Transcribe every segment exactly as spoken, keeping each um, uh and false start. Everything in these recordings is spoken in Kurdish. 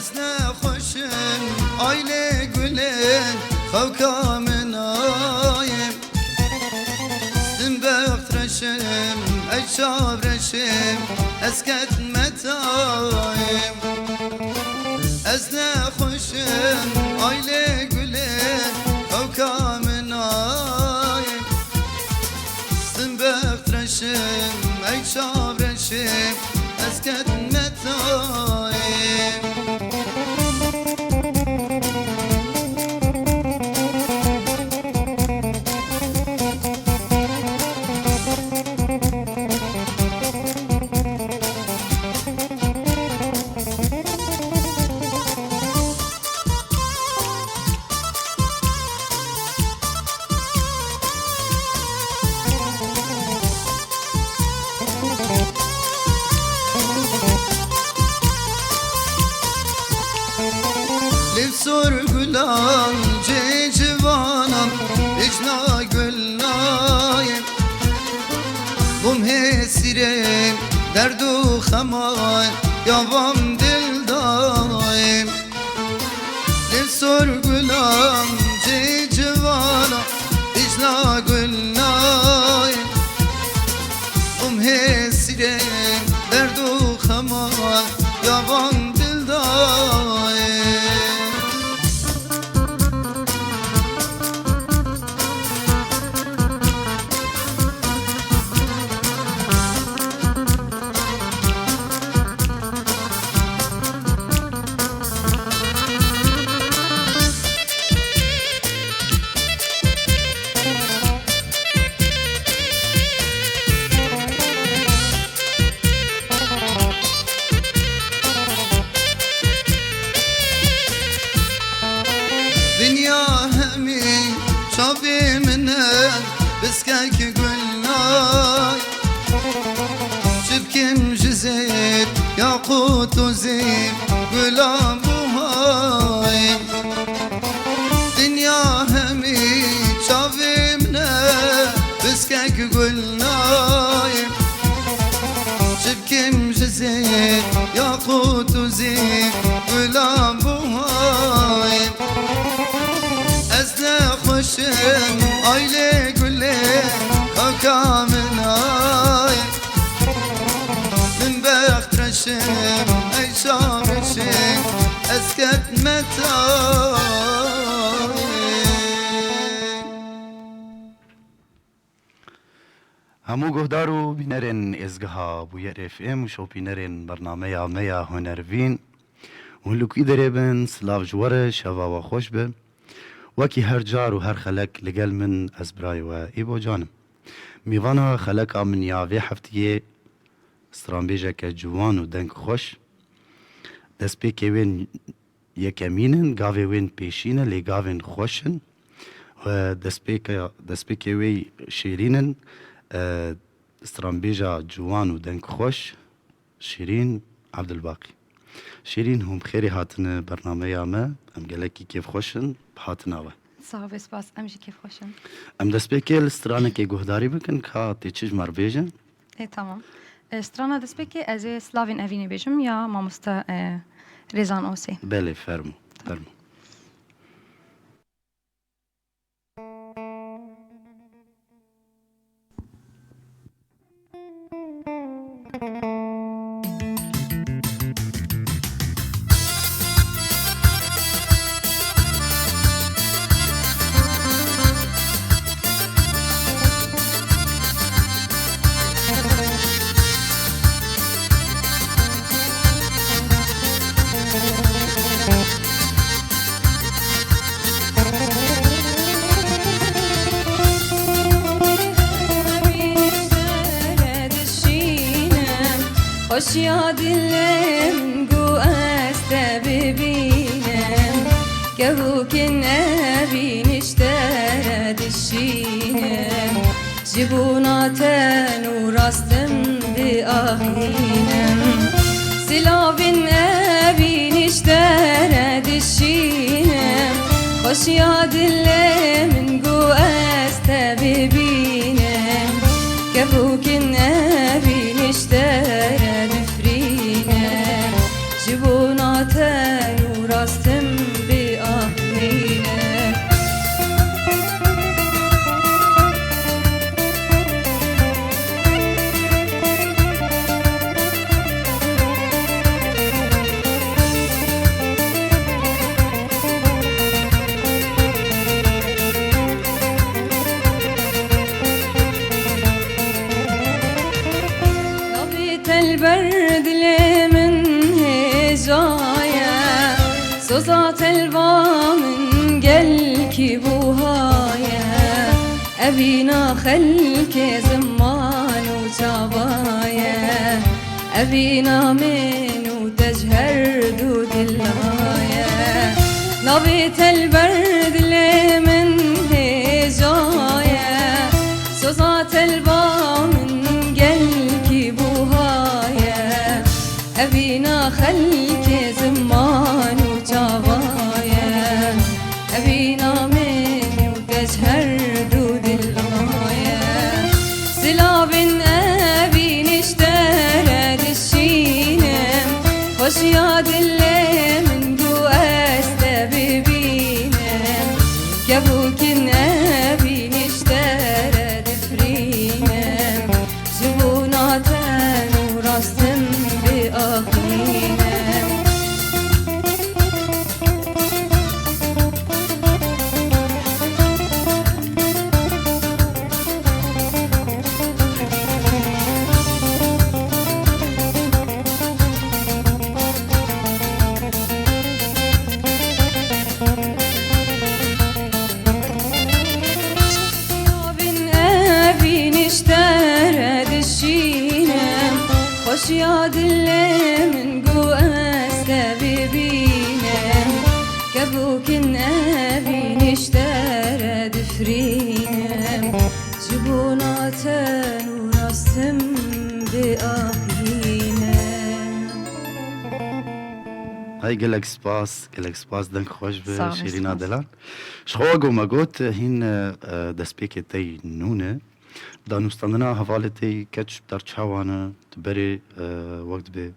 Ez nexweşim, ay lê gulê xewka min ayê. Sinbext reşim, ey çav reşim, ez ketime tayê. Ez nexweşim, ay lê gulê xewka min ayê. Sinbext reşim, ey çav reşim, ez ketime tayê. Lê sor gulan cê civanan, bêjna gul nayê. Bûm hêsîrê derd û xema ya van dildayê. Lê sor gulan cê civana, bêjna gul nayê. Bûm hêsîrê derd û xema ya van dildayê. Dinya hemî çavê min e, biskek gul nayê. Çi bikim ji zêr yaqût û zî gulan buhayê. Dinya hemî çavê min e, biskek gul nayê. Çi bikim ji zêr yaqût û zî gulan buhayê. Ez nexweşim, ay lê gulê xaka min ayê. Min bext reşim, ey şaxişim, ez ketime tayê. Hemû guhdar û bînerên êzgeha Bûyer F M û şopînerên bernameya me ya Hunervîn, hûn li ku derê bin, silav ji we re, şeva we xweş be. Wekî her car û her xelek li gel min, ez birayê we Îbo Can im. Mêvana xeleka min ya vê heftiyê stranbêjeke ciwan û deng xweş. Destpêkê wên yekemîn in, gavê wên pêşîn e, lê gavên xweş in. Destpêke-, destpêkê wê şêrîn in, e, stranbêja ciwan û deng xweş, Şîrîn Abdulbaqî. Şîrîn, hûn bi xêrê hatine bernameya me. Em gelekî kêfxweş in bi hatina we. Sax be, spas. Em jî kêfxweş in. Em destpêkê li stranekê guhdarî bikin, ka tê çi ji me re bêje? Ê, tamam. E, strana destpêkê ez ê Slavên Evînê bêjim ya mamoste, e, Rêzan Osê. Belê, fermo, fermo. Xweşiya dilê min ku ez te bibînim, kevokên evîn ji te re dişînim. Ji bona te nû rastim diahînim. Silavên evîn ji te re dişînim. Xweşiya dilê min ku ez te bibînim. Kevokên evîn ji te re difrînim. Ji bona te Caye, soza telva min gelkî buhaye, evîna xelkê ziman û çavaye, evîna min û te ji her du dilaye. Navê te li ber dilê min hêjaye, soza telva min gelkî buhaye. Evîna xelkê ziman û çava ye, evîna min û te ji her du dila ye. Silavên evîn ji te re dişînim, xweşiya dilê min ku ez te bibînim. Kevokên evîn ji te re difrînim. Ji bona te nû rastim bê axîne. Evîn evîn ji te re dişînim, xweşiya dilê min ku ez te bibînim. Kevokên evîn ji te re difrînim, ji bona te nû rastim bê axîne. Hey, gelek spas, gelek spas, deng xweş be, Sağ ol, Şîrîna spas. Delan. Ji xwe ku me got, hîn, e, destpêkê te yî nû ne. Danûstandina hevalê te yî keç dar çawa ne, tu berê, e, wek dibê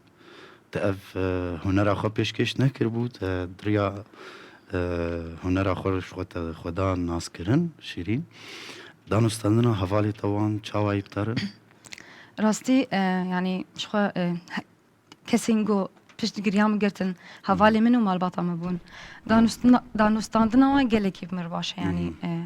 te ev, e, hunera xwe pêşkêş nekiribû, te di riya, e, hunera xwe ji xwe te xwe da naskirin, Şîrîn. Danûstandina hevalê te wan çawa yî bi te re? Rastî, e, yanî ji xwe, e, he-, kesên ku piştgiriya min girtin, hevalê min û malbata min bûn. Danûstina-, danûstandina wan gelekî bi min re baş e, yanî, e,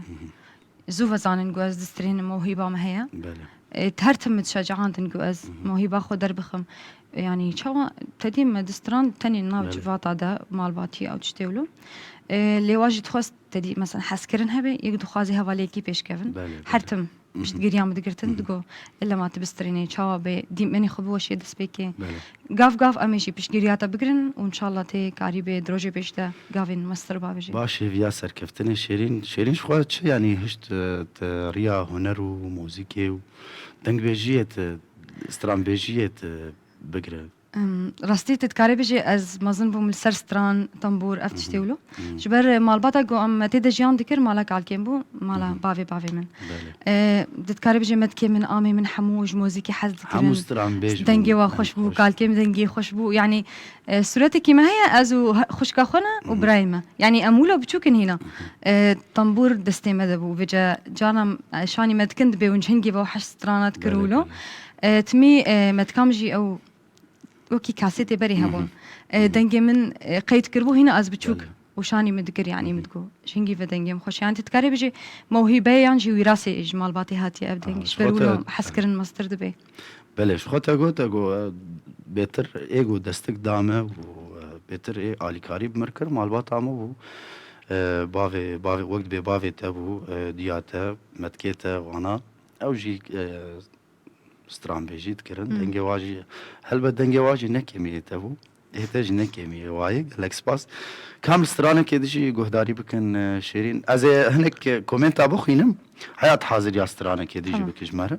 zû vezanin ku ez distirênim, mewhîba min heye. Belê. E, her tim min dişecahandin ku ez mewhîba xwe derbixim. E, yanî çawa te dî me distiran tenê nav Belê. Civata de, malbatî ew tiştê wilo. E, lê wa jî dixwest te dî, mesela, hezkirin hebe, yek dixwazî hevaliyekî pêşkevin. Belê, Her belê. Tim piştgiriya min digirtin, digo, "Ella ma tu bistirînê, çawa bê, dîmenê xwe biweşê destpêkê." Belê. Gav gav em ê jî piştgiriya te bigirin û înşallah tê karî bê di rojê pêş de gavên mestir bavêjê. Baş hêviya serkeftinê Şêrîn. Şêrîn ji xwe çi, yanî hişt, e, te riya huner û muzîkê û dengbêjiyê te, stranbêjiyê te bigire? Em, rastî tu dikarî bijî ez mezin bûm li ser stran, tembûr, ev tiştê wilo. Ji ber, e, malbata ku em me tê de jiyan dikir, mala kalkên bû, mala bavê bavê min. Belê. E, tu dikarî bijî metkê min, amê min hemû ji muzîkê hez dikirin. Hemû stranbêj bûn. Dengê wa xweş bû, kalkê min dengê xweş bû. Yanî, e, sûretekî me heye, ez û he-, xwişka xwe ne û birayê me. Yanî em wilo biçûk in hîna. E, tembûr destê me de bû. Vêce cana, e, şanî me dikin dibê hûn cihingî ve û heşt strana dikir Belê, wilo. belê. E, timî, e, metkam jî ew wekî kasetê berê hebûn. E, dengê min, e, qeyd kiribû hîna ez biçûk Belê. Û şanî min dikir, yanî min digot, "Ji hingî ve dengê min xweş." Yanî tu dikarî bijî mewhîbe yan jî wîrasê ji malbatê hatiye ev deng. Aha, Ji ber wilo hez kirin mestir dibe. Belê, ji xwe te got, te got, e, bêtir ê got destik da me û, e, bêtir ê alîkarî bi mir kir, malbata me bû. E, bavê, bavê, wek dibê bavê te bû, e, diya te, metkê te, wana. Ew jî, e, stranbêjî dikirin. Hmm. Dengê wa jî, helbet dengê wa jî ne kêmî ê te bû. Ê te jî ne kêmî ê wa ye. Gelek spas. Kam stranekê dijî guhdarî bikin, e, Şêrîn? Ez ê hinek, e, komenta bixwînim. Heyat hazir ya stranekê dijî Tamam. bikij me re.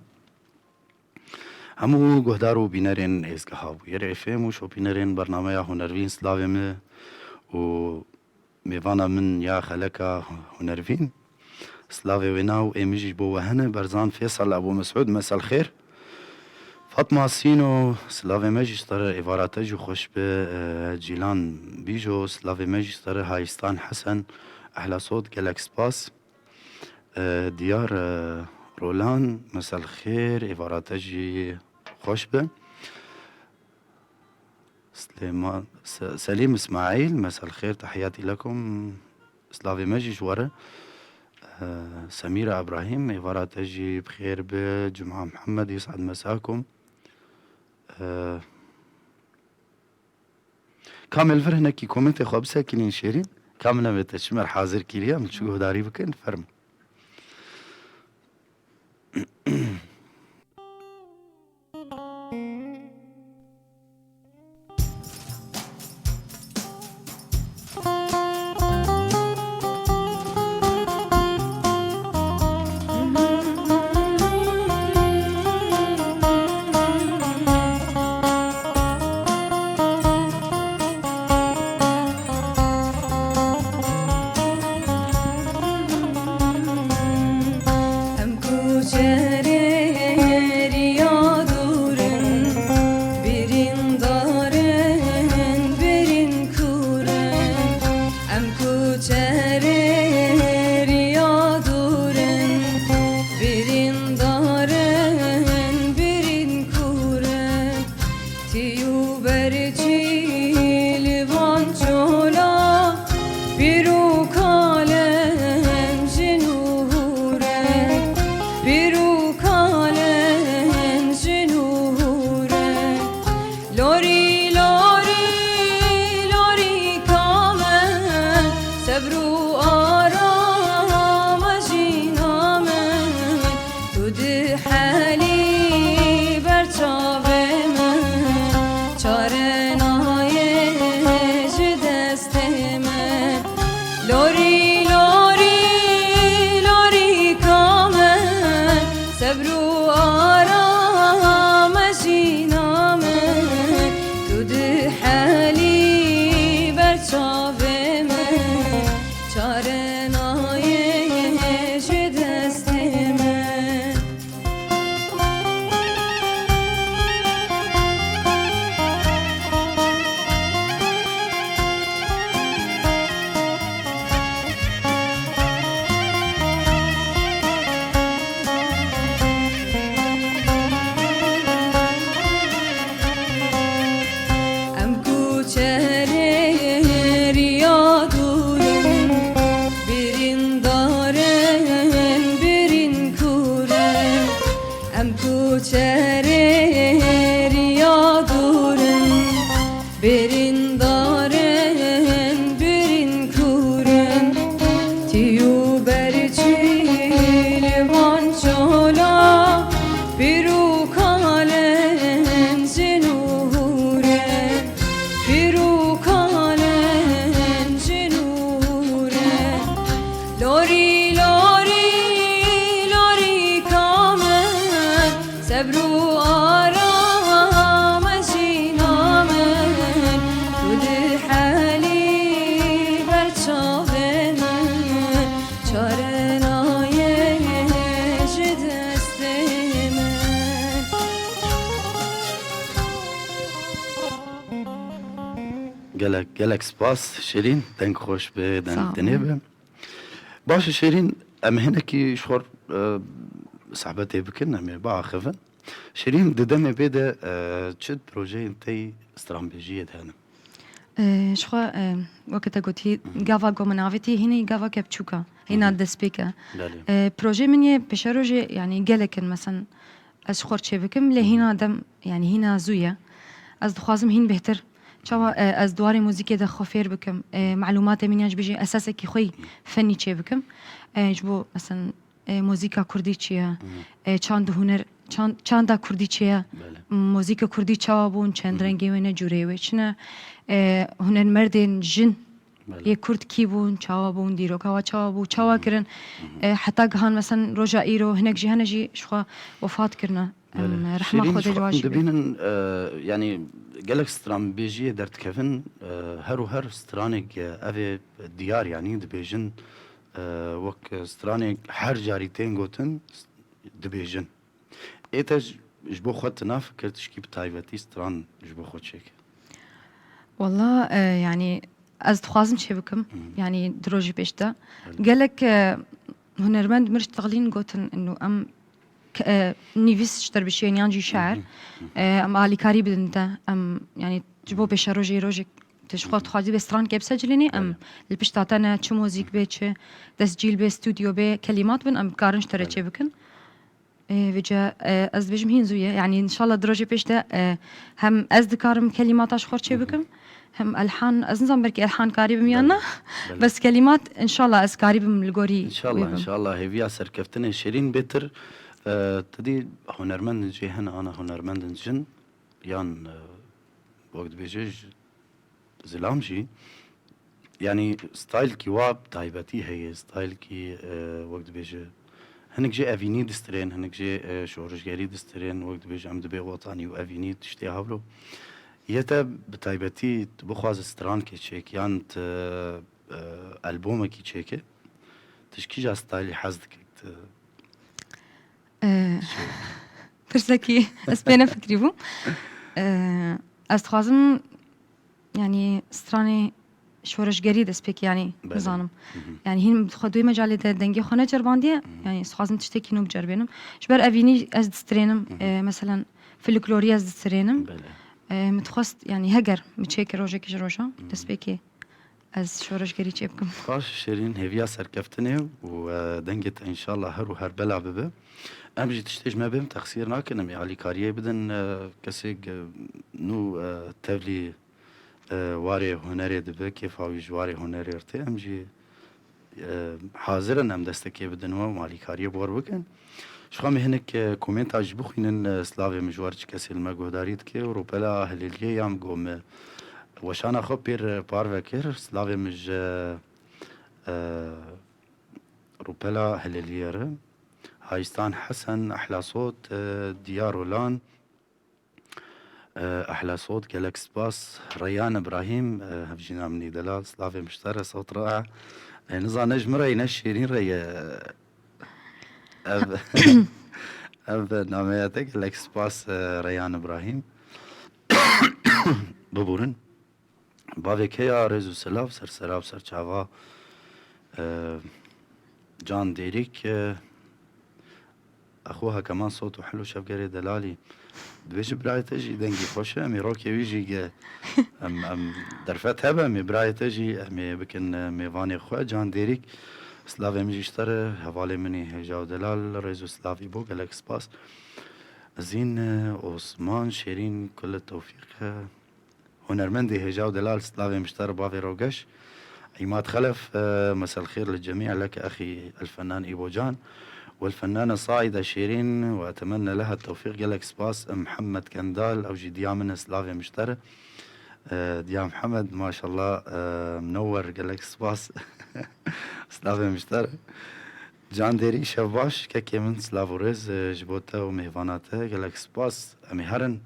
Hemû guhdar û bînerên êzgeha Bûyerê F M û şopînerên bernameya Hunervîn, silavê me û mêvana min ya xeleka Hunervîn. Silavê wêna û ê min jî ji bo we hene. Berzan Fêsal Ebû Mesûd, mesel xêr. Fatma Sîno, silavê me jî ji te re, êvara te jî xweş be. E, Cîlan Bîjo, silavê me jî ji te re. Hayistan Hesen, ehla sot, gelek spas. E, Diyar, e, Rolan, mesel xêr, êvara te jî xweş be. Silêman, Se-, Selîm Îsmaîl, mesel xêr, tehiyatî lekum. Silavê me jî ji we re. E, Semîra Ibrahîm, êvara te jî bi xêr be. Cuma Mihemed, yus'ad mesakum. E, Kamê li vir hinekî komentê xwe bisekînin Şêrîn. Kamê navê te çimer hazir kiriye, em çi guhdarî bikin, fermo. Em kuçerê riya dûr in, birîndar in, birîn kûr in. Em kuçerê riya dûr in, birîndar in, birîn kûr in. Tî û berçî li van çola, pîr û kalên jin û hûr e, pîr û kalên jin û hûr e. Lorî, lorî, lorîka me, sebr û arama jîna me. Tu dihelî ber çavê min, çare nayê ji destê min. Lorî, lorî, lorîka min, sebr û arama jîna min. Tu dihelî ber çavê min, çare nayê ji destê min. Em kuçerê riya dûr in, birîndar in, birîn kûr in. Em kuçerê riya dûr in, birîndar in, birîn kûr in. Tî û berçî li van çola, pîr û kalên jin û hûr in. Pîr û kalên jin û hûr e. Lorî, lorî, lorîka me, sebr û arama jîna me. Tu dihelî ber çavê min, çare nayê ji destê min. Gelek, gelek spas Şêrîn. Deng xweş be, deng Sağ ol. Tenê be. Baş e Şêrîn, em hinekî ji xwe, e, sohbetê bikin, em ê biaxivin. Şêrîn, di demê bê de, e, çi projeyên te yî stranbêjiyê de hene? E, ji xwe, e, weke te gotî, Hı hı. Gava ku min avêtî, hînî gava ke biçûk e, hîna Hı hı. destpêk e. Belê. E, projeyê min yê pêşerojê, yanî gelek in, mesela, ez ji xwe re çêbikim, lê Hı hı. hîna dem, yanî hîna zû ye. Ez dixwazim hîn bêhtir. Çawa, e, ez di warê muzîkê de xwe fêr bikim, e, melûmatê min yan jî bêjî esasekî xwe yî fenî çêbikim. E, ji bo, mesela, e, muzîka kurdî çi ye? Hı hı. E, çand û huner, çand, çanda kurdî çi ye? Belê. Muzîka kurdî çawa bûn, çend Hı hı. rengê wê ne cûreyê wê çi ne? E, hunermerdên jin Belê. yê kurd kî bûn, çawa bûn, dîroka wa çawa bû, çawa Hı hı. kirin? Hı hı. E, heta gihan, mesela, roja îro hinek jî hene jî ji xwe wefat kirine. Em, Belê. Rehma Şêrîn, Xwedê ji ji wan xwe jî be. Dibînin, e, yanî gelek stranbêjiyê derdikevin, e, her û her stranek, e, ev ê diyar, yanî dibêjin, e, wek stranek her carî tên gotin, dibêjin. Ê te ji, ji bo xwe tu nafikir tişkî bi taybetî stran ji bo xwe çêke? Walla, e, yanî ez dixwazim çê bikim. Hı hı. Yanî di rojî pêş de. Belê. Gelek, e, hunermend mir ji texlîn gotin, inu em ke-, e, nivîs ji derbişiyên yan jî şair, Hı hı. Hı hı. e, em alîkarî bidin te. Em, yanî ji bo Hı hı. pêşerojê rojek tu ji xwe Hı hı. dixwazî bê strankê bisecilînî, em Belê. li pişta te ne, çi muzîk bê, çi tescîl bê, stûdyo bê, kelîmat bin, em dikarin ji te re Belê. çê bikin. Ê, vêca, e, ez dibêjim hîn zû ye. Yanî, înşallah di rojê pêş de, e, hem ez dikarim kelîmata ji xwe re çê bikim, hem elhan, ez nizanim belkî elhan karî bim yan na. Belê. Bes kelîmat, înşallah ez karî bim li gorî wê bim. Înşallah, înşallah. Hêviya serkeftinê Şêrîn bêtir, e, tu dî hunermendin jê hene, ana hunermendin jin, yan, e, wek dibêje, ji zilam jî, yanî, stylekî wa taybetî heye, stylekî, e, wek dibêje, hinek jê evînî distirên, hinek jê, e, şorişgerî distirên, wek dibêje, em dibê wetanî û evînî tiştê hewlo. Yê te bi taybetî tu bixwaze strankê çêk yan tu, e, albomekî çêke, tu ji kîja stylî hez dike? Tu Ee, pirsekî ez pê nefikirîbûm. Ee, ez dixwazim, yanî, stranê şoreşgerî destpêkê, yanî, Belê. nizanim. Hı hı. Yanî, hîn xwe di wê mecalê de dengê xwe necerbandiye. Hı hı. Yanî, ez dixwazim tiştekî nû biceribênim. Ji ber evînî ez distirênim, Hı hı. ee, meselen, folklorî ez distirênim. Belê. Ee, min dixwest, yanî, heger min çêkir rojekê ji rojan, Hı hı. destpêkê ez şoreşgerî çê bikim. Baş, Şêrîn, hêviya serkeftinê û, e, dengê te înşallah her û her bela bibe. Em jî tiştê ji me bêm texsîr nakin, em ê alîkariyê bidin, e, kesêk, e, nû, e, tevlî, e, warê hunerê dibe, kêfa wî ji warê hunerê re tê. Em jî, e, hazir in em destekê bidin we û alîkariyê bi we re bikin. Ji xwe em ê hinek, e, komênta jî bixwînin, e, slavê min ji we re çi kesê li me guhdarî dike û Rûpela Hilêliyê ya min got min weşana xwe pêr, e, parve kir. Slavê min ji, e, Rûpela Hilêliyê re. Hayistan Hesen, Ehla Sot, e, Diya Rolan, e, Ehla Sot, gelek spas. Reyhan Ibrahîm, e, hevjîna min î delal, slavê min ji te re, sewt rai'a. E, nizane ji min re ye, ne Şêrîn re ye. Ev, ev nameya te, gelek spas, e, Reyhan Ibrahîm. Biborin. Bavê Keya, rêz û selav, ser sera û ser çava, e, Can Dêrîk, e, Exwe Hekeman Sot û Helo Şevgerê Delalî. Dibêje birayê te jî dengî xweş e, em ê rokê wî jî ge-, em, em derfet hebe, em ê birayê te jî em ê bikin, e, mêvanê xwe. Can Dêrîk, slavê min jî ji te re, hevalê min î hêja û delal, rêz û slavî bo, gelek spas. Zîn, e, Osman, Şêrîn, kule tewfîq, e, Hunermendê hêja û delal, slavê min ji te re bavê Rogeş. Îmad Xelef, e, مساء الخير للجميع، لك أخي الفنان إيبو جان والفنانة صاعدة شيرين، وأتمنى لها التوفيق. Gelek spas. Mihemed Kendal, ew jî diya min e, slavê min ji te re. E, diya Mihemed, maşallah, e, minewwer, gelek spas. Slavê min ji te re. Can Dêrî, şev baş, kekê min, silav û rêz, e, ji bo te û mêvana te, gelek spas. Em ê herin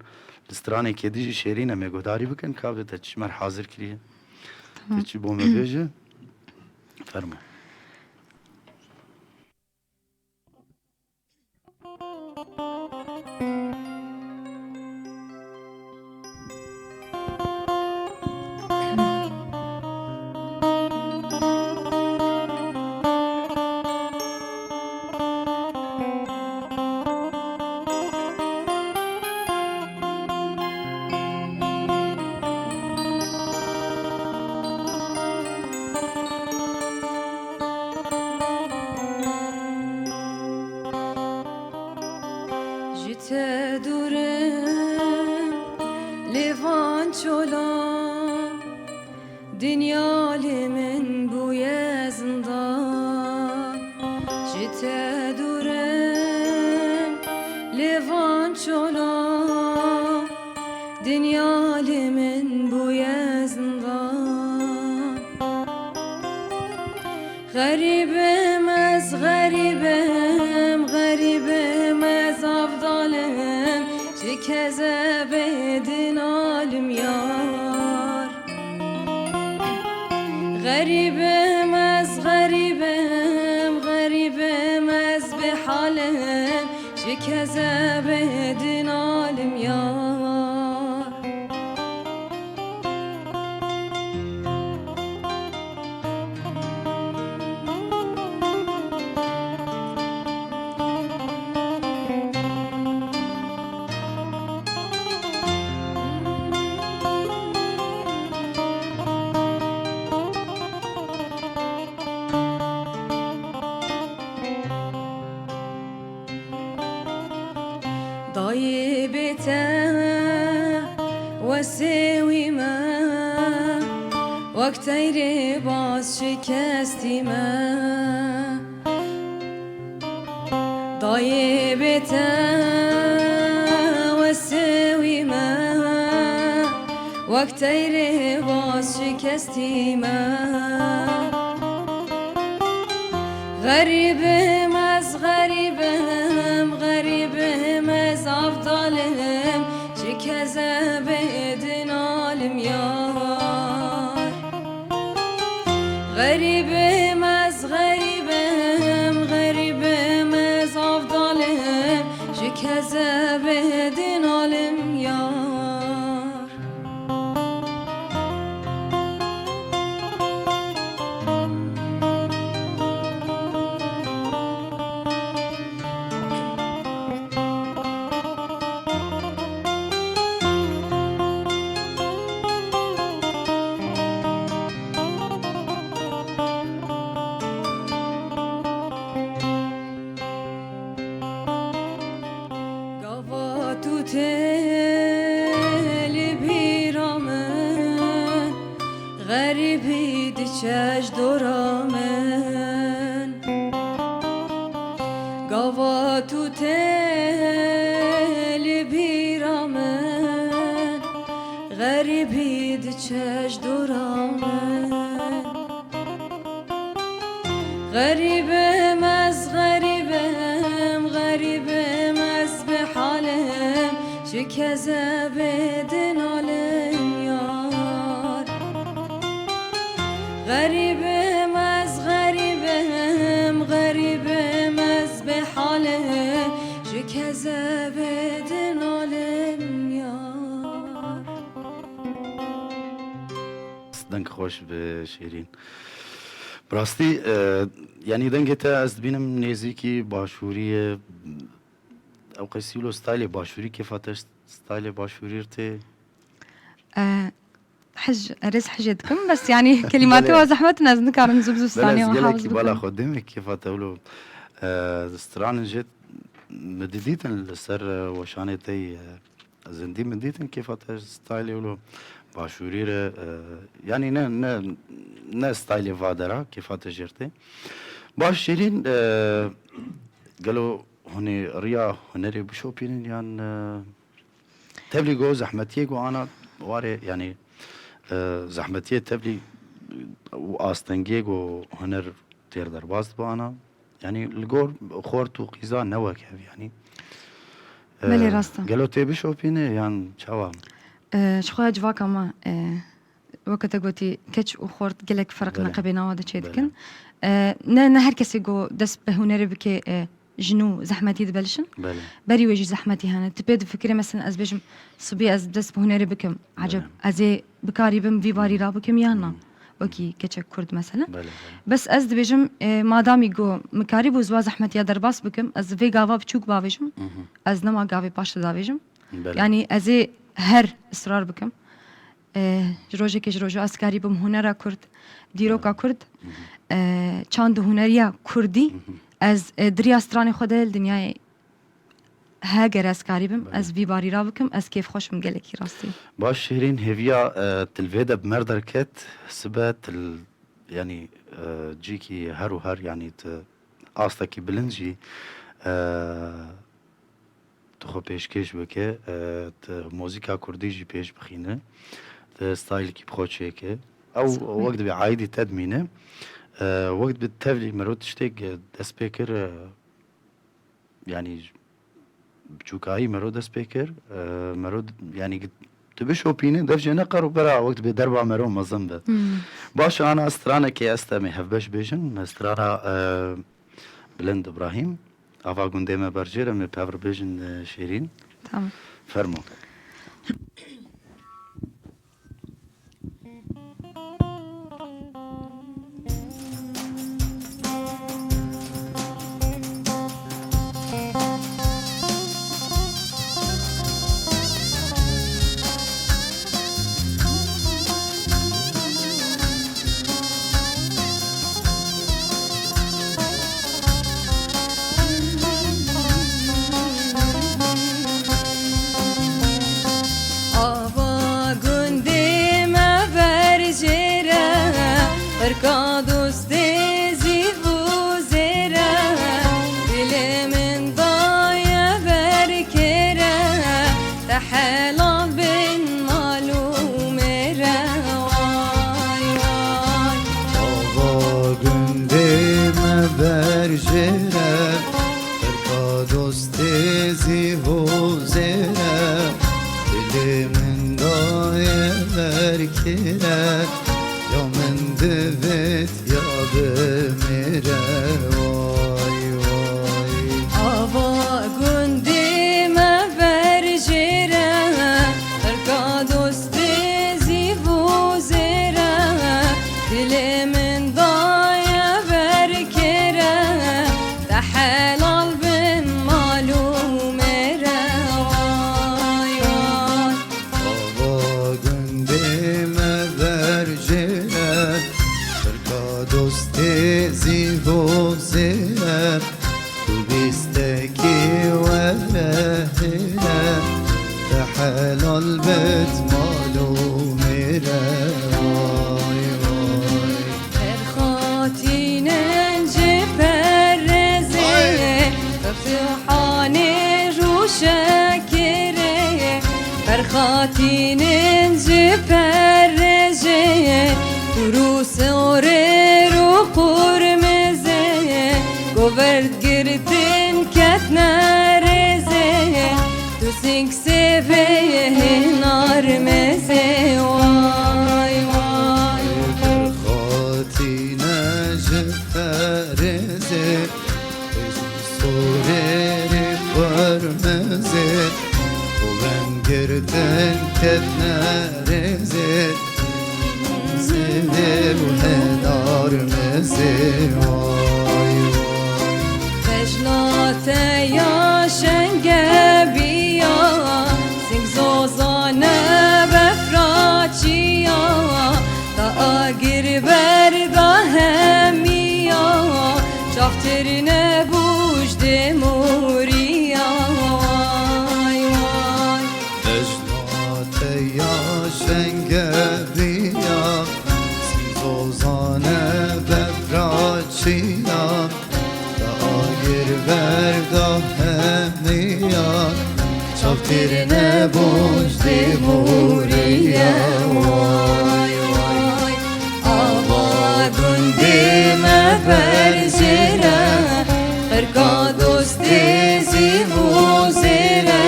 li stranekê dijî Şêrîn em ê guhdarî bikin, ka bi te çi ji me re hazir kiriye. Tamam. Te çi bo me bêje? Fermo. Ji te dûr im lê van çola, dinya li min bûye zindan. Ji te dûr im lê van çola, dinya li min bûye zindan. Xerîb im ez, xerîb im, xerîb im ez, avdal im, ji kezebê din alim yar. Xerîb im ez, xerîb im, xerîb im ez, bêhal im, ji kezebê din alim yar. Wek teyrê baz şikestî me, dayê bê te wesewî me. Wek teyrê baz şikestî me. Xerîbim ez, xerîbim, xerîbim ez, avdalim, ji kezebê din alim yar. Xerîbim ez, xerîbim, xerîbim ez, avdalim, ji kezebê din alim yar. Gava tu tê li bîra min, xerîbî diçe ji dora min. Gava tu tê li bîra min, xerîbî diçe ji dora min. Xerîbim ez, xerîbim, xerîbim ez, bê halim, ji kezebê din alim yar. Xerîbim ez, xerîbim, xerîbim ez, bê halim, ji kezebê din alim yar. Deng xweş bi Şêrîn. Bi rastî, e, yanî dengê te ez dibînim nêzîkî başûrî ye. Ew qesî wilo staylê başûrî kêfa te, staylê başûrî tê? E, hij, erê ez hijê dikim, bes yanî kelîmatê Belê. Wa zehmet in, ez nikarim zû bi zû Belê, stranê ez wa gelekî hews bala bikim. Xwe dême kêfa te wilo, e, stranin jê min didîtin li ser, e, weşanê te yî, e, Zindî min dîtin kêfa te staylê wilo başûrî re, e, yanî ne, ne, ne staylê va dera kêfa te jêr tê. Baş Şêrîn, e, gelo hûn ê riya hunerê bişopînin yan, e, tevlî go zehmetiyê go ana warê, yanî, e, zehmetiyê tevlî û astengiyê go huner têr derbas dibe ana? Yanî li gor xort û qîza ne wek hev, yanî. Belê, E, rast e. Gelo tê bişopîne yan çawa? E, ji xwe civaka me, e, weke te gotî, keç û xort gelek ferq Belê. Neqebê nawa de çê Belê. Dikin. E, ne, ne her kesê go dest bi hunerê bike, e, jin û zehmetî dibelişin. Belê. Berî wê jî zehmetî hene. Tu pê difikirê, mesela ez bêjim, sibî ez dest bi hunerê bikim. Eceb, Belê. Ez ê bikarî bim vî barî Hmm. Rabikim yan na? Hmm. Wekî keçek Kurd mesela. Belê, belê. Bes ez dibêjim, e, madamî go min karîbû ziwa zehmetiya derbas bikim, ez vê gava biçûk bavêjim, Mhm. Ez nema gavê paş de davêjim. Belê. Yanî ez ê her israr bikim. E, ji rojekê ji rojo ez karî bim hunera Kurd, dîroka Belê. Kurd, Mhm. E, çand û huneriya Kurdî, Mhm. Ez, e, diriya stranê xwe de li dinyayê Heger ez karîbim, Belê. Ez vî barî ra bikim, ez kêfxweş im gelekî rastî. Baş Şêrîn, hêviya, e, tu li vê de bi me re derket, sibe tu li, yanî, e, cîkî her û her, yanî tu astekî bilind jî, e, tu xwe pêşkêş bike, e, tu muzîka kurdî jî pêş bixîne, tu staylekî bi xwe çêke. Ew Sağ ol. Wek dibe aîdî te dimîne. E, wek dibe tevlî mero tiştêk dest pê kir, e, Yanî biçûkayî mero dest pê kir, e, mero d-, yanî git-, tu bişopînî, dev jê ne qero bera wek dibê derba mero mezin be. Hmm. Baş ana stranekê ez te em ê hevbeş bêjin, strana, e, Bilind Îbrahîm, ava gundê me berjêr, em ê pev re bêjin, e, Şêrîn. Tamam. Fermo. Qirka dostê zîv û zêre, dilê min daye ber kêre, te helal bin mal û mêre. Way, way. Ava gundê me ber jêre, qirka dostê zîv û zêre, dilê min daye ber kêre, ya min divêt ya bimêre. Way, way. Ava gundê me ber jêre, qirka dostê zîv û zêre, dilê min daye ber kêre, te helal bin mal û mêre. Way, way. Ava gundê me ber jêre, qirka dostê zîv û zêre, tu bîstekî were hêre, te helal bit mal û mêre. Way, way. Qirxatînin ji perezê, Ay. Qirxanê rûşekirê, qirxatînin ji perezê, rûsorê rû qurmizê, goverd girtin ketne rêzê, tu sing sêvê hênar mezê. Way, way. Qirxatîne ji perezê, sorê rê qurmizê, û ben girtin ketne rêzê, sêvê û hênar mezê. Way, way. Bejna te ya şenge biya, sing zozane befra çiya, da agir berda hemiya, çavtir nebûj de moriya. Way, way. Bejna te ya şenge biya, sing zozane befra çiya, da agir berda hemiya, çavtir nebûj de moriya. Way, way. Ava gundê me ber jêre, qirka dostê zîv û zêre,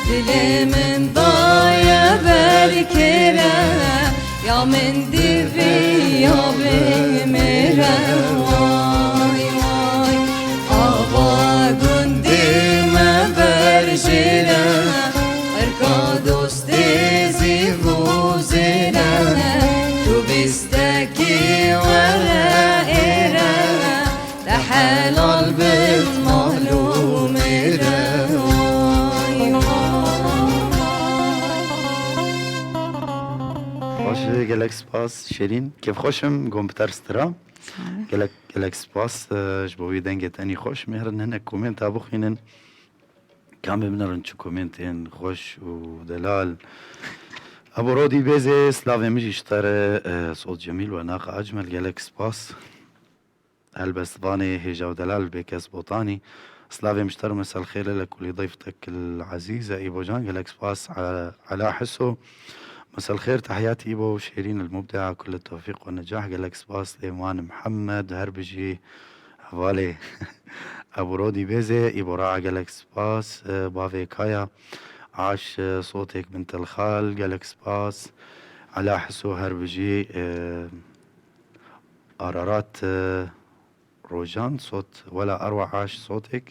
dilê min daye ber kêre, ya min divê ya bimêre. Way, way. Ava gundê me ber jêre, qirka dostê zîv û zêre, tu bîstekî were êre, te helal bit mal û mêre. Way, way. Baş e, gelek spas Şêrîn. Kêfxweş im, got bi te re stira. Sağ ol. Gelek, gelek spas, e, ji bo wî dengê te enî xweş. Em ê herin hinek komenta bixwînin. Kamê binirin çi komentên xweş û delal. Ebo Rodî Bêzê, slavê min jî ji te re, e, Sot Cemîl we naqa Ecmel, gelek spas. Helbestvanê hêja û delal Bêkes Botanî. Slavê min ji te re, mesel xêr lelek û lê dayftek el ezîz e Îbo can, gelek spas, e, Ela Hiso. مساء الخير، تحياتي إيبو شيرين المبدعة، كل التوفيق والنجاح. Gelek spas Lêman Mihemed, her bijî hevalê Ebu Rodî Bêzê, Îbo Raa gelek spas, e, bavê Kaya, Aş, e, sotêk Bintel Xal, gelek spas, Ela Hiso her bijî, e, Ararat, e, Rojan, sot, wela erwa Aş sotêk,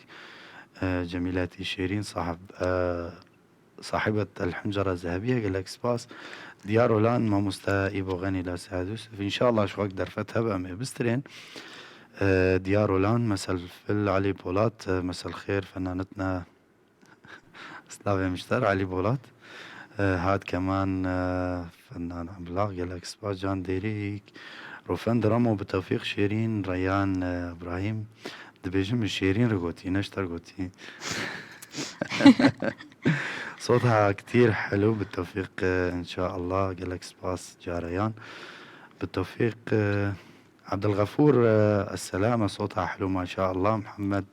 e, Cemîletî Şêrîn, sahib, e, Sahibet El Huncera Zehebiye, gelek spas. Diyar Olan, mamoste Îbo Xenî la Sead Yusuf. Înşallah ji xwe derfet hebe em ê bistirên. E, Diyar Olan, mesel fil Elî Polat, e, mesel xêr fenanetna. Slavê min ji te re Elî Polat. E, Hat Keman, e, Fenan Emlak, gelek spas. Can Dêrîk, Rofend Ramo, bi Tewfîq Şêrîn, Reyan, e, Îbrahîm. Dibêjim min Şêrîn re gotî, ne ji te re gotî. Sota ktîr helo bi tewfîq, e, înşaallah. Gelek spas careyan. Bi tewfîq, e, Abdulgafûr, e, esselame, sota helo, maşallah. Mihemed,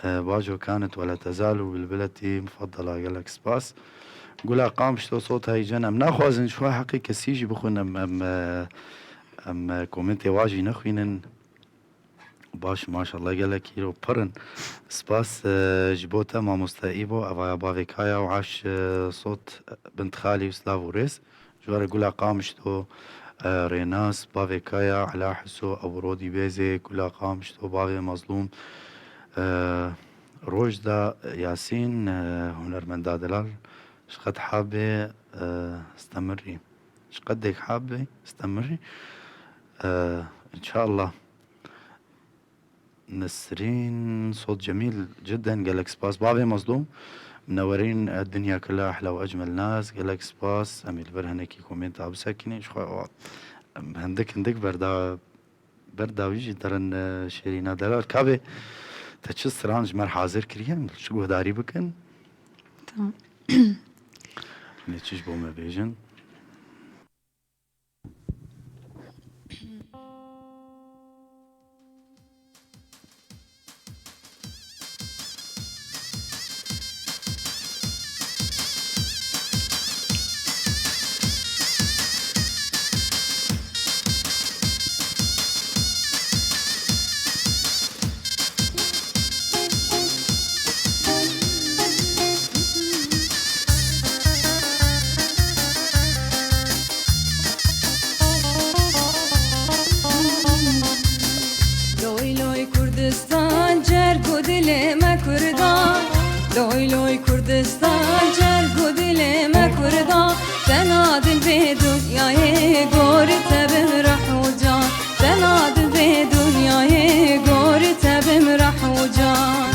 e, Bajo, kanit we la tezalu bilbileti mufaddala, gelek spas. Gula Qamişlo, sota heycen, em naxwazin ji xwe heqê kesî jî bixwin, em, em, e, em, e, komentê wa jî nexwînin. Baş, maşallah, gelek îro pir in. Spas, e, ji bo te mamoste Îbo, evaya bavê Kaya û aş, e, sot, e, bint xalî û silav û rêz. Ji we re Gula Qamişlo, e, Rênas, bavê Kaya, Ela Hiso, Ebu Rodî Bêzê, Gula Qamişlo, bavê Mazlûm, e, Rojda Yasîn, e, hunermenda delal, ji qet habê, e, stemirî. Ji qet dêk habê stemirî. E, înşallah. Nesrîn, sot cemîl, cidden gelek spas. Bavê Mazlûm, minewerîn, e, dinya kila ehla û ecmel nas, gelek spas. Em ê li vir hinekî komenta bisekînin. Ji xwe, em hindik hindik berda-, berdawî jî derin, e, şêrîna delal. Kavê, te çi stran ji me re hazir kiriye? Em çi guhdarî bikin? Tamam. Em ê çi ji bo me bêjin? Loy loy Kurdistan, cerg û dilê me Kurdan. Loy loy Kurdistan, cerg û dilê me Kurdan. Tena dil vê dinyayê gorî te bim reh û can. Tena di vê dinyayê gorî te bim reh û can.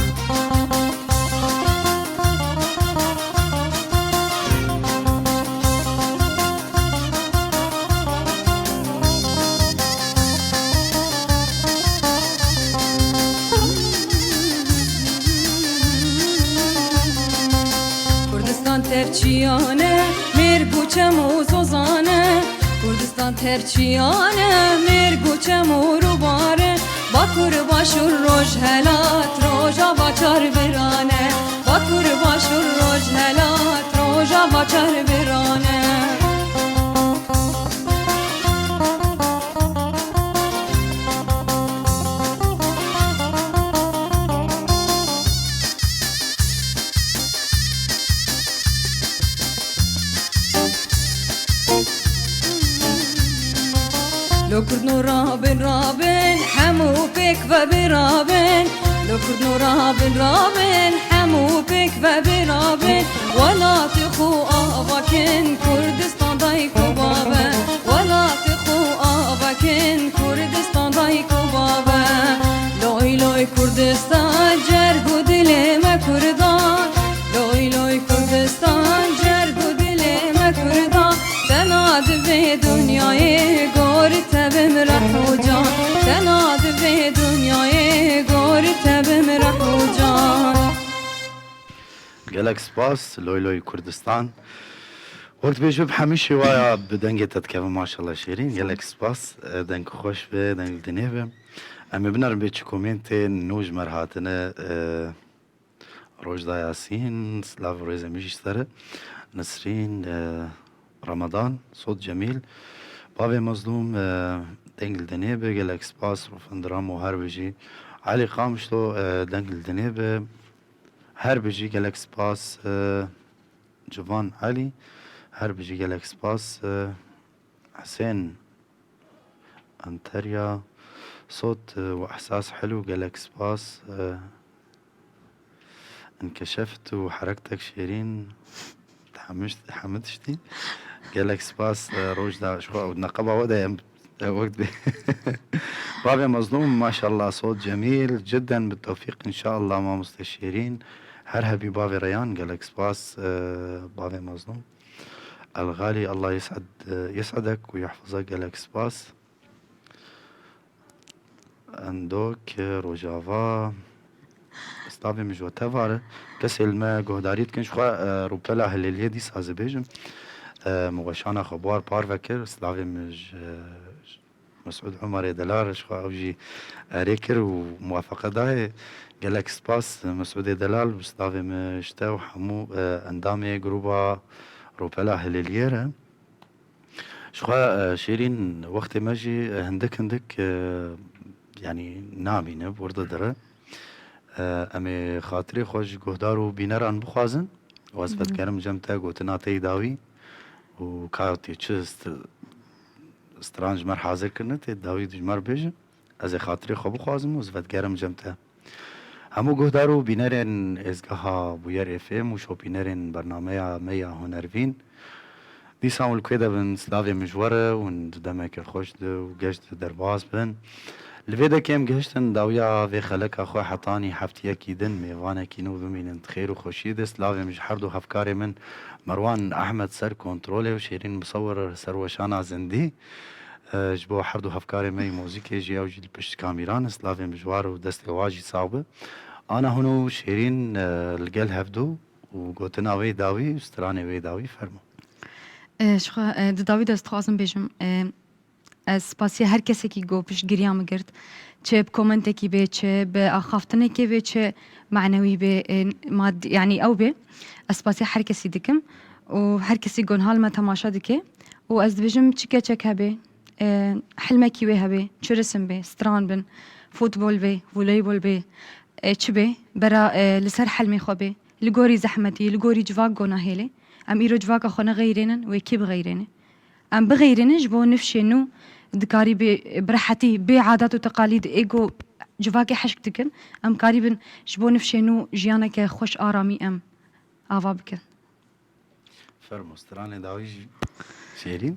Kurdistan tevçiyan e, mêrg û çem û zozan e. Kurdistan tevçiyan e, mêrg û çem û rûbar e. Bakur, Başûr, Rojhelat, Rojava çar biran e. Bakur, Başûr, Rojhelat, Rojava çar biran e. Lo Kurdno rabin, rabin, hemû pêk ve birabin. Lo Kurdno rabin, rabin, hemû pêk ve birabin. Welatê xwe ava kin, Kurdistan dayik û bav e. Welatê xwe ava kin, Kurdistan dayik û bav e. Loy loy Kurdistan, cerg û dilê me Kurdan. Loy loy Kurdistan, cerg û dilê me Kurdan. Tena di vê dinyayê gorî te bim reh û can. Tena di vê dinyayê gorî te bim reh û can. Gelek spas, Loy Loy Kurdistan. Wek dibêje bi hemî şêwaya bi dengê te dikevin, maşallah şêrîn. Gelek spas, e, deng xweş be, deng li dinê be. Em ê binerin bê çi komêntên nû ji me re hatine, e, Rojda Yasîn, silav û rêzê min jî ji te re. Nisrîn, e, Ramadan, Sot Cemîl, Bavê Mezlûm, e, deng li dinê be, gelek spas, Rûfend Ramo her bijî. Elî Qamişlo, e, deng li dinê be, her bijî, gelek spas, e, Civan Elî, her bijî, gelek spas, e, Husên Anterya, sot, e, û ehsas hilû, gelek spas, e, Înkeşeft û herektek şêrîn, hemû tişt-, hemû tiştî. Gelek spas, e, Rojda, ji xwe û neqeba we de em, e, wek dibê. Bavê Mezlûm, maşallah, sot cemîl, cidden bi tewfîq, înşallah, mamoste şêrîn. Her hebî bavê Reyan, gelek spas, e, bavê Mezlûm. El Xalî, Allah yes'ed, e, yes'edek û yahfazek, gelek spas. Endok, Rojava. Stavê min ji we tevare. Kesê li me guhdarî dikin, ji xwe, e, rûpela hilêliyê dîsa ez ê bêjim. e, min weşana xwe bi wan parve kir. Silavê min ji, ji Mesûd Umerê Delal, ji xwe ew jî erê kir û muwafeqe dayê. Gelek spas Mesûdê Delal û silavê min ji te û hemû, e, endamê grûba Ropela Hilêliyê re. Ji xwe, e, Şêrîn, wextê me jî, e, hindik hindik, e, yanî namîne, bi wir didire. E, em ê xatirê xwe ji guhdar û bîneran bixwazin. Û ez Hı. fedgerim cem te gotina te yî dawî û ka tê çi st-, stran ji me re hazir kirine, tê dawî ji me re bêjin. Ez ê xatirê xwe bixwazim û ez fedgerim cem te. Hemû guhdar û bînerên êzgeha Bûyer F M û şopînerên bernameya me ya Hunervîn, dîsa hûn li kwê de bin, silavê min ji we re, hûn di demeke xweş de û geş de derbas bin. Li vê dekê em gihiştin dawiya vê xeleka xwe, hetanî heftiyekî din mêvanekî nû bimînin di xêr û xweşiyê de. Silavê min ji her du hevkarê min Merwan Ehmed ser kontrolê û Şêrîn Musewir ser weşana zindî. E, ji bo her du hevkarê me yî muzîkê jî, ew jî li pişt kamîran, silavê min ji wan û destê wan jî sax be. Ana hûn û Şêrîn, e, li gel hevdû û gotina wê dawî û stranê wê dawî fermo. E, ji xwe, e, di dawî de ez dixwazim bêjim, e, ez spasiya her kesekî ku piştgiriya min girt. Çi bi komentekî bê, çi bi axaftinekê bê, çi manewî bê, e, madî, yanî ew bê. Ez spasiya her kesî dikim û her kesî ku niha li me temaşe dike. Û ez dibêjim çi keçek hebe, e, hilmekî wê hebe, çi risim bê, stran bin, futbol bê, voleybol bê, e, çi bê, bera, e, li ser hilmê xwe bê, li gorî zehmetî, li gorî civak ku nahêlê. Em îro civaka xwe nexeyrênin, wê kî bixeyrêne? Em bixeyrêne ji bo nifşê nû dikarî bê, bi rehetî, bê adat û teqalîd ê ku civakê hişk dikin, em karîbin ji bo nifşê nû jiyaneke xweş aramî em ava bikin. Fermo, stranê dawî jî Şêrîn.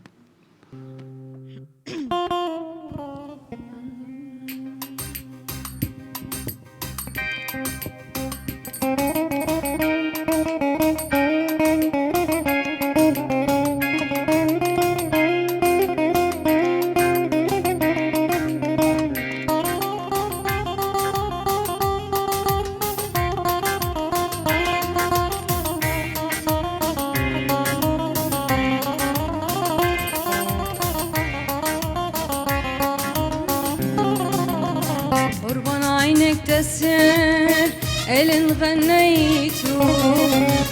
قربان عينك تسر الين غنيت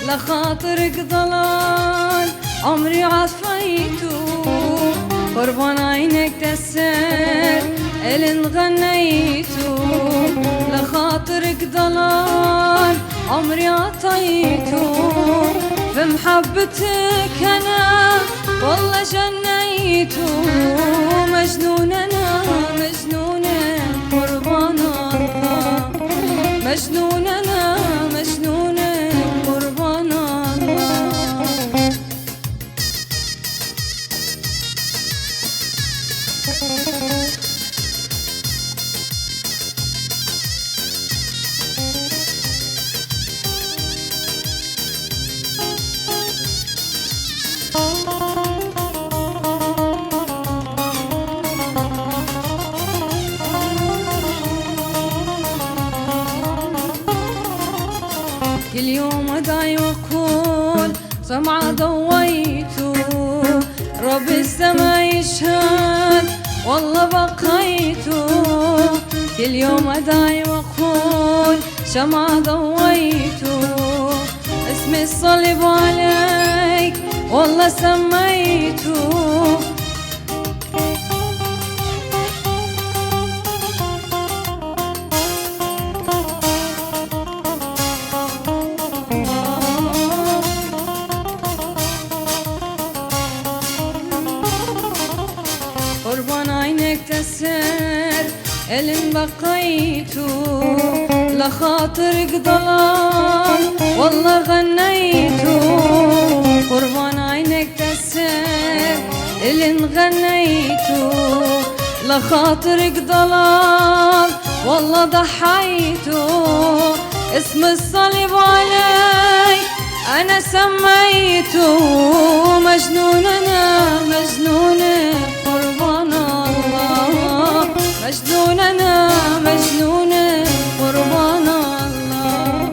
لخاطرك ضلال عمري عفيت قربان عينك تسر الين غنيت لخاطرك ضلال عمري عطيت في محبتك أنا والله جنيت مجنون أنا مجنون قربان الله مجنون أنا مجنون قربان الله كل يوم أدعي وأقول سمعة ضويت رب السما يشهد والله بقيت كل يوم أدعي وأقول شمعة ضويت اسم الصليب عليك والله سميت قربان عينك تسر الين بقيت لخاطرك ضلال والله غنيت قربان عينك تسر الين غنيت لخاطرك ضلال والله ضحيت اسم الصليب علي أنا سميت مجنون أنا مجنون قربان الله مجنون أنا مجنون قربان الله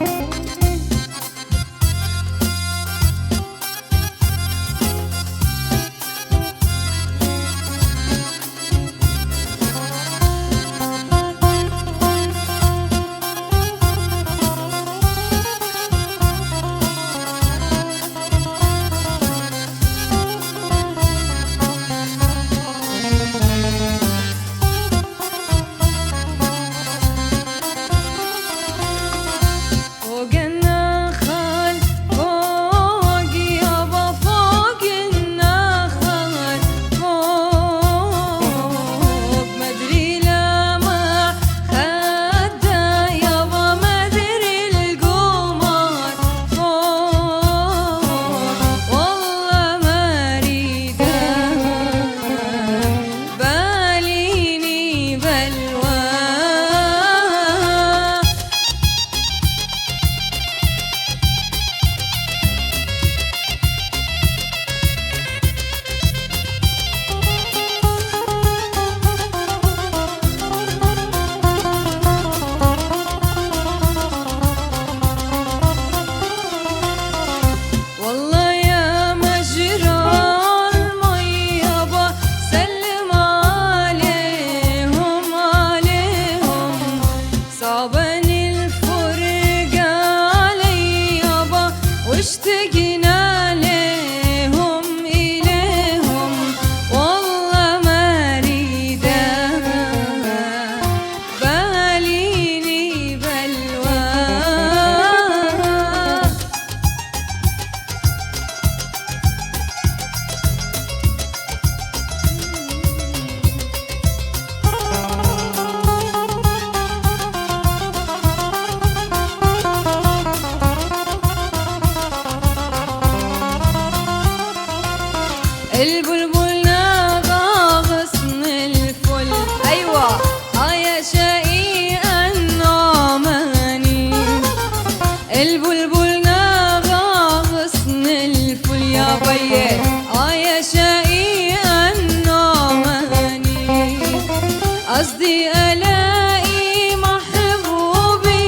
قصدي ألاقي محبوبي،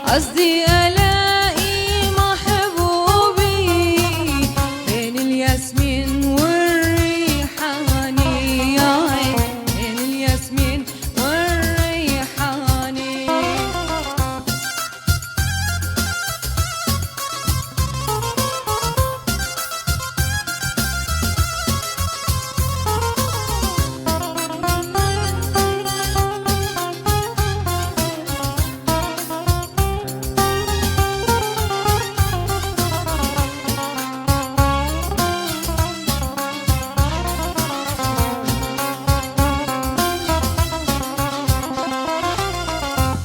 قصدي ألاقي محبوبي بين الياسمين والريحاني، يا عين، بين الياسمين والريحاني.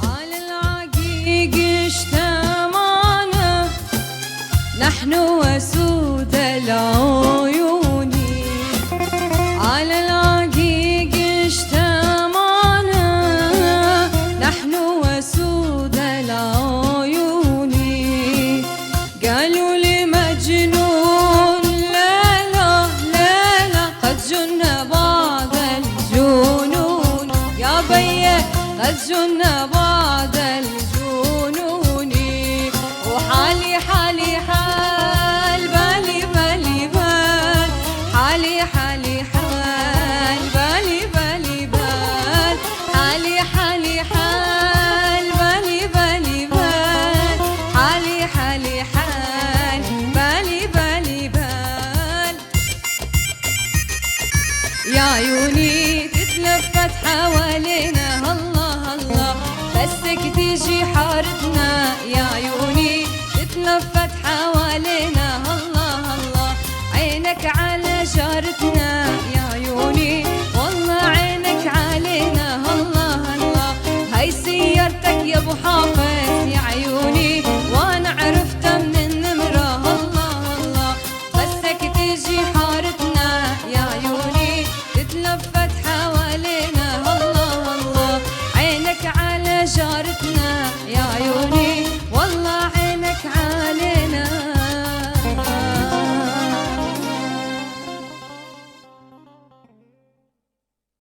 على العقيق اجتمعنا نحن وسود العيون، على العقيق اجتمعنا نحن وسود العيون. قالوا لمجنون: لا، لا، لا، لا، قد جن بعض الجنون. يا بيي، قد جن بعض الجنون. وحالي، حالي، حال، بالي، بالي، بال. حالي، حالي، حال، بالي، بالي، بال. حالي، حالي، حال، بالي، بالي، بال. حالي، حالي، حال، بالي، بالي، بال. يا عيوني تتلفت حوالينا، الله، الله، بسك تيجي حارتنا. يا عيوني تتلفت حوالينا، الله، الله، عينك على جارتنا. يا عيوني والله عينك علينا، الله، الله، هاي سيارتك يا ابو حافظ. يا عيوني وانا عرفت من النمرة، الله، الله، بسك تيجي حارتنا. يا عيوني تتلفت حوالينا، الله، الله، عينك على جارتنا. يا عيوني والله عينك علينا.